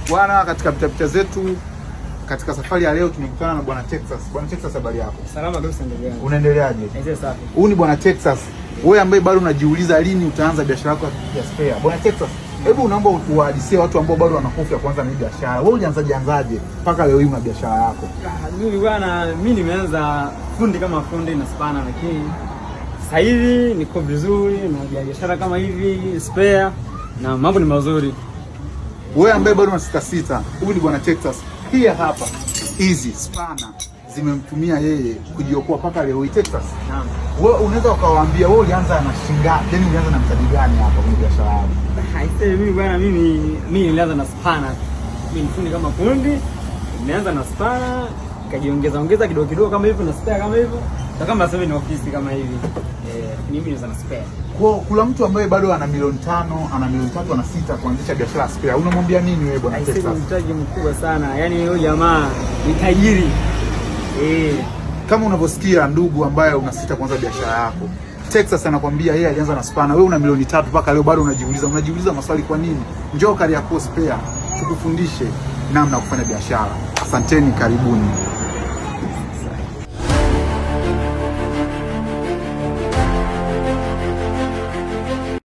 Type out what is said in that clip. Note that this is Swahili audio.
Bwana, katika pitapita zetu katika safari ya leo tumekutana na Bwana Texas. Bwana Texas, habari yako? Salama kabisa ndugu yangu. Unaendeleaje? Aisee, safi. Huyu ni Bwana Texas. Wewe ambaye bado unajiuliza lini utaanza biashara yako ya spare. Bwana Texas, hebu naomba uwahadisie watu ambao bado wana hofu ya kuanza na hii biashara. Wewe ulianzaje anzaje mpaka leo hii una biashara yako? Ah, mimi bwana, mimi nimeanza fundi kama fundi na spana, lakini sasa hivi niko vizuri na biashara kama hivi spare na mambo ni mazuri. Wewe ambaye bado una sita sita, huyu ni Bwana Texas. Hii hapa hizi spana zimemtumia yeye kujiokoa mpaka leo hii. Texas. Naam. Wewe unaweza ukawaambia wewe ulianza na shilingi ngapi? Yaani ulianza na mtaji gani hapa kwenye biashara yako? Aisee, mimi bwana, mimi nilianza na spana. Mimi ni fundi kama fundi, nimeanza na spana, nikajiongeza ongeza kidogo kidogo kama hivyo na spare kama hivyo. Na kama sasa hivi ni ofisi kama hivi. Eh, mimi nilianza na spare. Kwa kuna mtu ambaye bado ana milioni 5, ana milioni 3, ana 6 kuanzisha biashara ya spare. Unamwambia nini wewe Bwana Aisee, Texas? ni mtaji mkubwa sana. Yaani huyu jamaa ni tajiri. Eh. Kama unavyosikia ndugu ambaye unasita kuanza biashara yako, Texas anakwambia yeye alianza na spana, wewe una milioni 3 mpaka leo bado unajiuliza maswali kwa nini? Njoo Kariakoo Spare tukufundishe namna ya kufanya biashara. Asanteni, karibuni.